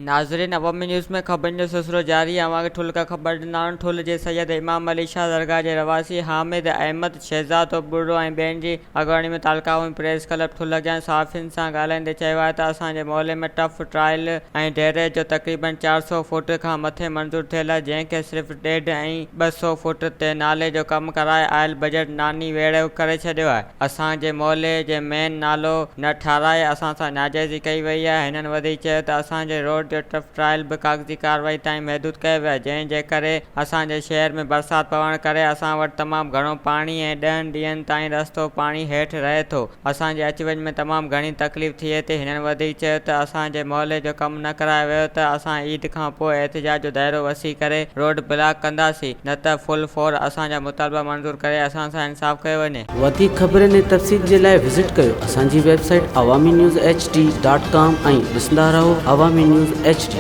ناظرين عوامي نيوز ۾ خبرن جو سلسلو جاري آهي اوهان کي ٺل کان خبر ڏيندا آهيون ٺل جي سيد امام علي شاهه درگاهه جي رهواسي حامد احمد شهزادو ٻرڙو ۽ ٻين جي اڳواڻي ۾ تعلقه عوامي پريس ڪلب ٺل اڳيان صحافين سان ڳالهائيندي چيو آهي ته اسان جي محلي ۾ ٽف ٽرائل ۽ ڊيريج جو تقريبن 400 فوٽ کان مٿي منظور ٿيل آهي جنهن کي صرف ڏيڍ ۽ 200 فوٽ تي نالي جو ڪم ڪرائي آيل بجيٽ ناني ويڙهه ڪري ڇڏيو آهي. اسان جي محلي جي مين نالو نه ٺاهرائي اسان سان ناجائزي ڪئي وئي آهي هنن وڌيڪ چيو ته اسان جي روڊ جو ٽرف ٽرائل به ڪاغذي ڪارروائي تائين محدود ڪيو ويو آهي جنهن جي ڪري اسان جي شهر ۾ برسات پوڻ ڪري اسان وٽ تمام گهڻو پاڻي ۽ ڏهن ڏينهن تائين رستو پاڻي هيٺ رهي ٿو اسان جي اچ وڃ ۾ تمام گهڻي تڪليف ٿئي ٿي هنن وڌيڪ چيو ته اسان جي محلي جو ڪم نه ڪرايو ويو ته اسان عيد کان پوء احتجاج جو دائرو وسيع ڪري روڊ بلاڪ ڪنداسين نه ته فل فور اسان جا مطالبا منظور ڪري اسان سان انصاف ڪيو وڃي. وڌيڪ خبرن ۽ تفصيل جي لاء وزٽ ڪيو اسان جي website Awami news H D dot com ۽ ڏسندا رهو عوامي نيوز ايڇ ڊي.